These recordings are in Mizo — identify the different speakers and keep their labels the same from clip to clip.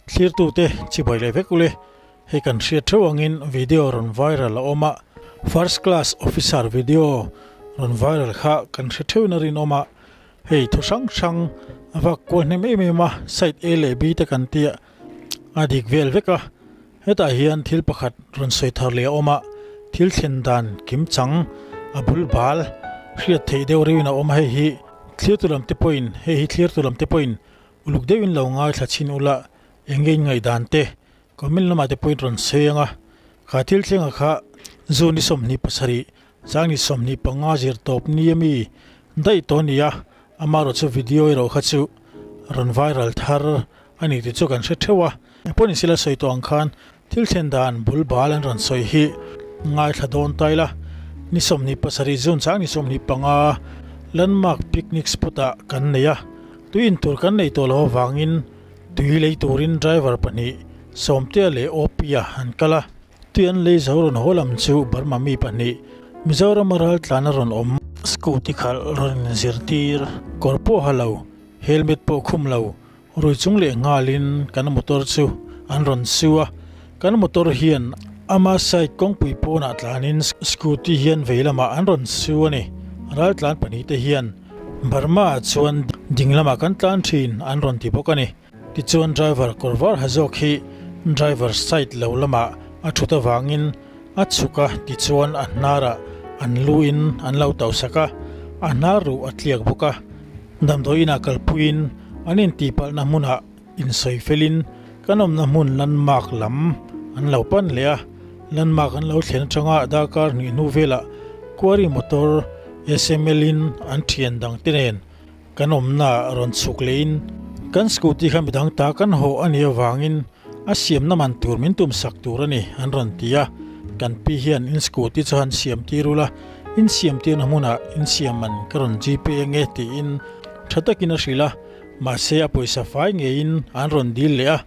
Speaker 1: Thlirtute chibai leh vek ule, hei kan hriat theuh angin video rawn viral a awm a, first class officer video rawn viral kha kan hre theuhin a rinawm a, hei thu hrang hrang a vak kual hnem em em a, side A leh B te kan tia a dik vel vek a, hetah hian thil pakhat rawn sawi thar leh a awm a, thil thlen dan kim chang a bul bal hriat theih deuh reuhin a awm a, hei hi thlirtu lam te pawhin hei hi thlirtu lam te pawhin Uluk deuhin lo ngaithla chhin ula, eng nge in ngaihdan te? Comment lamah te pawhin rawn sawi ang a, kha thil thlenga kha June ni 27, Changni 25 zir tawp ni ami daih tawh a ni a, amaherawh chu video erawh kha chu rawn viral thar a ni tih chu kan hre theuh a. Engpawh ni sila sawi tawh ang khan thil thlen dan bul bal an rawn sawi hi ngaithla dawn ta ila, ni 27 June Changni 25 Landmark Picnic Spot ah kan nei a. Tui in tur kan nei tawh lo avangin tui lei turin driver pahnih Sawmtea leh Opia an kal a, tui an lei zo rawn haw lam chu Burma mi pahnih Mizorama ral tlan a rawn awm. Scooty khalh rawn inzirtir kawr pawh ha lo, helmet pawh khum lo, rui chung leh nghalin kan motor chu an rawn su a, kan motor hian ama side kawngpui pawnah tlanin scooty hian vei lamah an rawn su a ni. Ral tlan pahnih te hian Burma ah chuan ding lamah kan tlan thin an rawn ti bawk a ni. Tichuan driver kawr var ha zawk hi driver side lo lamah a thut avangin a chhuk a, tichuan a hnarah an lu in an lo tauhsak a, a hnar ruh a tliak bawk a. Damdawi inah kalpuiin an intihpalhna hmunah insawi felin kan awmna hmun landmark lam an lo pan leh a, landmark an lo thlen atanga darkar hnih hnu velah quarry motor SML in an thian dang te nen kan awmna rawn chhuk lehin kan scooty kha midang ta kan hawh a nih avangin a siamna man tur min tum sak tur a ni an rawn ti a, kan pi hian in scooty chu han siam tir ula in siam tirna hmunah in siam man ka rawn gpay ange tiin tha takin a hrilh a. Mahse a pawisa fai ngeiin an rawn dil leh a,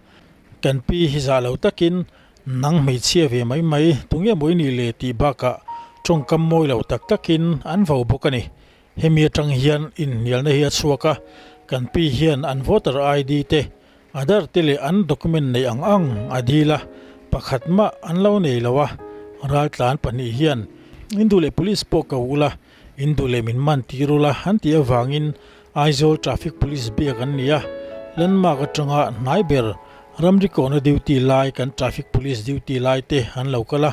Speaker 1: kan pi hi zah lo takin nang hmeichhia ve mai mai tunge maw i nih le tih bakah tawngkam mawi lo tak takin an vo bawk a ni. Hemi atang hian inhnialna hi a chhuak a, kan pi hian an voter ID te, Aadhaar te leh an document neih ang ang a dil a, pakhat mah an lo nei lo a, raltlan pahnih hian Indu leh Police pawh ko ula, Indu leh min man tir ula an tih avangin Aizawl Traffic Police biak an ni a, Landmark atanga hnai ber ramri kawhna duty lai kan Traffic Police duty lai te an lo kal a,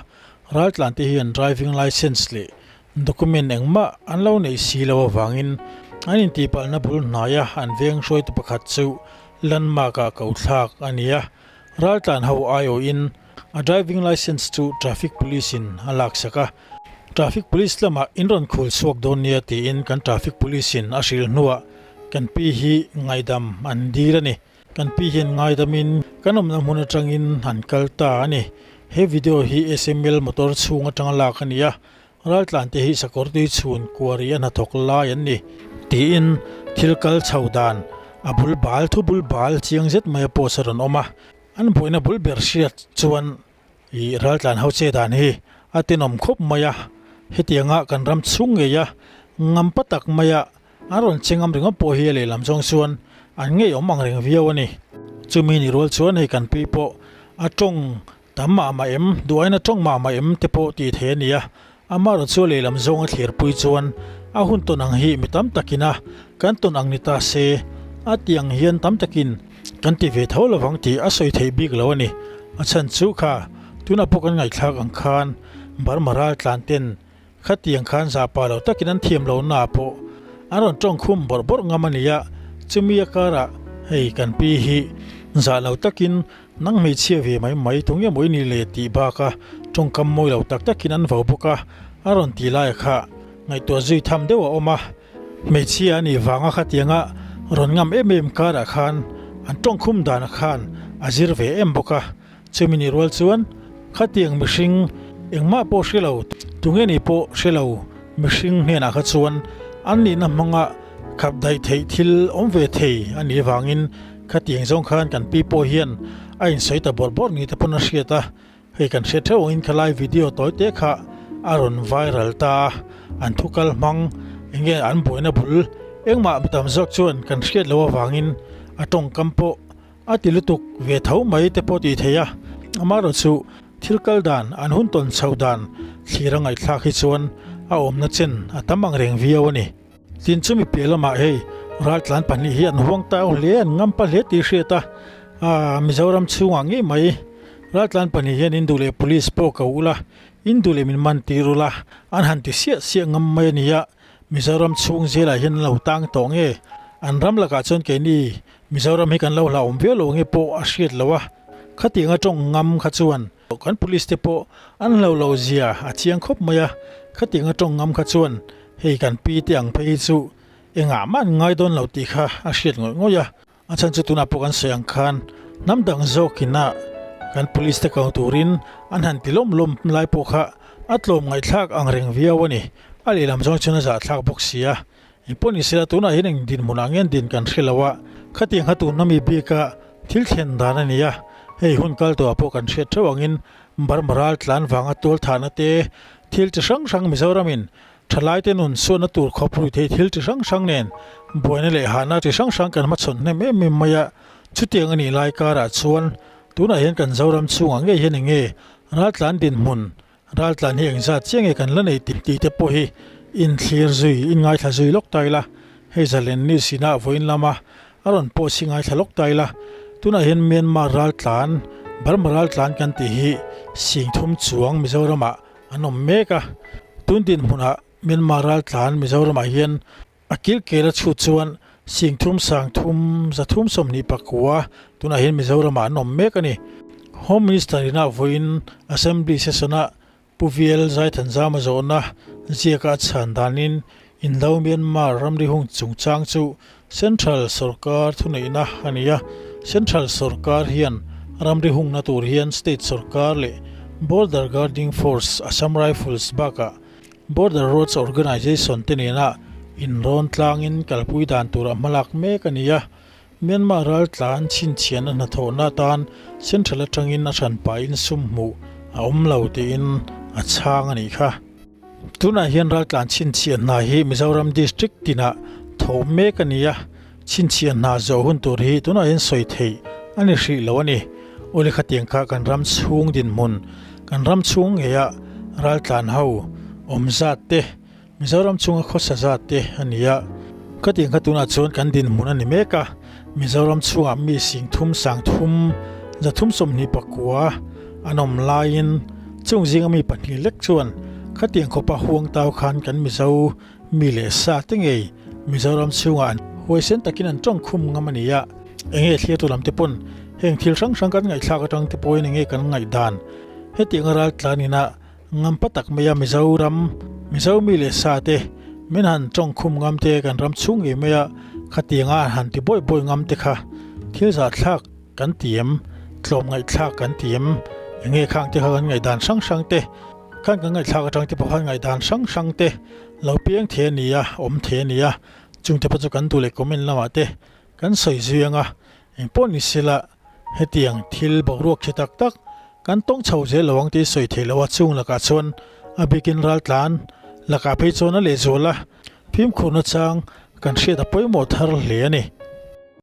Speaker 1: raltlan te hian driving licence leh document engmah an lo neih si lo avangin an intihpalhna bul hnaia an veng hruaitu pakhat chu Landmark ah ko thlak a ni a, raltlan ho aiawhin a driving licence chu Traffic Police in a laksak a. Traffic Police lamah in rawn khul chhuak dawn nia tiin kan Traffic Police in a hrilh hnuah kan pi hi ngaidam an dil a ni. Kan pi hian ngaidamin kan awmna hmun atangin an kal ta a ni. He video hi SML motor chhung atanga lak a ni a, raltlan te hi sakawr tui chhun kuari a hnathawk lai an ni tiin thil kal chho dan a bul bal thu bul bal chiang zet mai a post a rawn awm a. An buaina bul ber hriat chuan I raltlan ho che dan hi a tenawm khawp mai a, hetianga kan ram chhung ngei a, ngampa tak maia an rawn che ngam ringawt pawh hi a lehlam zawng chuan an ngeiawm ang reng viau a ni. Chumi ni rual chuan hei kan pi pawh a tawng tam mah mah em, duh aiin a tawng mah mah em te pawh tih theih a ni a, amaherawh chu a lehlam zawng a thlirpui chuan a hun tawn ang hi mi tam takin a kan tawn ang ni ta se a tih ang hian tam takin Kan ti ve tho lovang tih a sawi theih bik lo a ni. A chhan chu kha tunah pawh kan ngaihthlak ang khan Burma raltlan ten khatiang khan zahpah lo takin an thiam lo na pawh an rawn tawng khum bawrh bawrh ngam a nia. Chumi a karah hei kan pi hi zah lo takin nang hmeichhia ve mai mai tunge maw i nih le tih baka tawngkam mawi lo tak takin an vo bawk a, a rawn ti lai kha ngaihtuah zui tham deuh a awm a. Hmeichhia a nih vanga khatianga rawn ngam em em karah khan an tawngkhum danah khan a zir ve em bawk a, chumi nih rual chuan khatiang mihring engmah pawh hre lo, tunge nih pawh hre lo mihring hnenah kha chuan an nihna hmanga khap daih theih thil awm ve thei a nih vangin khatiang zawng khan kan pi pawh hian a insawi ta bawrh bawrh ni te pawn a hriat a. Hei kan hriat theuh angin khalai video tawi te kha a rawn viral ta a, an thu kal hmang eng nge an buaina bul engmah mi tam zawk chuan kan hriat loh avangin a tawngkam pawh A ti lutuk ve tho mai te pawh tih theih a, amaherawhchu thil kal dan an hun tawn chhoh dan thlir a ngaihthlak hi chuan a awmna chen a tam ang reng viau a ni. Tin chumi piah lamah hei raltlan pahnih hi an huang tau hle an ngampa hle tih hriat a, aaa Mizoram chhungah ngei mai raltlan pahnih hian in duh leh police pawh ko ula, in duh leh min man tir ula an han ti siah siah ngam mai a ni a, Mizoram chhung zelah hian an lo tang tawh nge an ram lakah chuan keini Mizoram hi kan lo hlauhawm viau lo nge pawh a hriat loh a, khatiang a tawng ngam kha chuan kan police te pawh an hlauh loh zia a chiang khawp mai a, khatiang a tawng ngam kha chuan hei kan pi te ang phei hi chu engah mah an ngai dawn lo tih kha a hriat ngawih ngawih a, a chhan chu tunah pawh kan sawi ang khan hnam dang zawkin a kan police te kau turin an han ti lawm lawm lai pawh kha a tlawm ngaihthlak ang reng viau a ni, a lehlam zawng chuan a zahthlak bawk si a. Engpawh ni sela tunah hian eng dinhmunah nge an din kan hre lo a, khatiang kha tun ami bika thil thlen dan a ni a, hei hun kal tawhah pawh kan hriat theuh angin Burma ral tlan vanga tual thahna te, thil chi hrang hrang Mizoramin thalaite nun suahna tur khawp rui thei thil chi hrang hrang nen buaina leh hahna chi hrang hrang kan hmachhawn hnem em em mai a, chutiang a nih lai karah chuan tunah hian kan Zoram chhungah ngei hian enge raltlan dinhmun Raltlan hi engzat chiah nge kan la nei tih tih te pawh hi inthlir zui, inngaithla zui lawk ta ila, hei zalen ni sinah vawiin lama a rawn post hi ngaithla lawk ta ila, tunah hian Myanmar raltlan, Burma raltlan kan tih hi 30,000 chuang Mizoramah an awm mek a, tun dinhmunah Myanmar raltlan Mizoramah hian a kilkel a chhut chuan 30,000 30,000 329 tunah hian Mizoramah an awm mek a ni. Home Minister ina vawiin Assembly session-ah Pu VL Zaithanzama zawhna ziaka a chhan danin Indo Myanmar ramri hung chungchang chu Central sawrkar thuneihna a ni a, Central sawrkar hian ramri hungna tur hian State sawrkar leh Border Guarding Force Assam Rifles bakah Border Roads Organisation te nena inrawn tlangin kalpui dan tura hmalak mek a ni a, Myanmar raltlan chhinchhiahna hnathawhna atan Central atangin a hranpahin sum hmuh a awm lo tiin a chhang a nih kha. Tunah hian raltlan chhinchhiah hna hi Mizoram District tinah thawh mek a ni a, chhinchhiah hna zawh hun tur hi tunah hian sawi theih a ni hrih lo a ni. Awle khatiang kha kan ram chhung dinhmun, kan ram chhung ngeia raltlan ho awm zat te, Mizoram chhunga khawsa zat te a ni a, khatiang kha tunah chuan kan dinhmun a ni mek a, Mizoram chhungah mi 30,000 30,000 329 an awm laiin chung zinga mi pahnih lek chuan khatiang khawpa huang tau khan kan Mizo mi leh sa te ngei Mizoram chhungah an huaisen takin an tawngkhum ngam a ni a, enge thlir tu lam te pawn heng thil hrang hrang kan ngaihthlak atang te pawhin enge kan ngaihdan hetianga raltlan ina Ngampa tak mai a Mizoram, Mizo mi leh sa te min han tawngkhum ngam te kan ram chhung ngei mai a, khatianga an han ti bawi bawi ngam te kha thil zahthlak kan ti em, tlawmngaihthlak kan ti em, enge khang te kha kan ngaihdan hrang hrang te, khan kan ngaihthlak atang te pawh khan ngaihdan hrang hrang te lo piang thei a ni a, awm thei a ni a, chungte pawh chu kan duh leh comment lamah te kan sawi zui ang a, engpawh ni sela Hetiang thil boruak khi tak tak kan tawng chho zel lo ang tih sawi theih loh a chung lakah chuan a bikin raltlan lakah phei chuan a lehzual a, fimkhurna chang kan hriat a pawimawh thar hle a ni.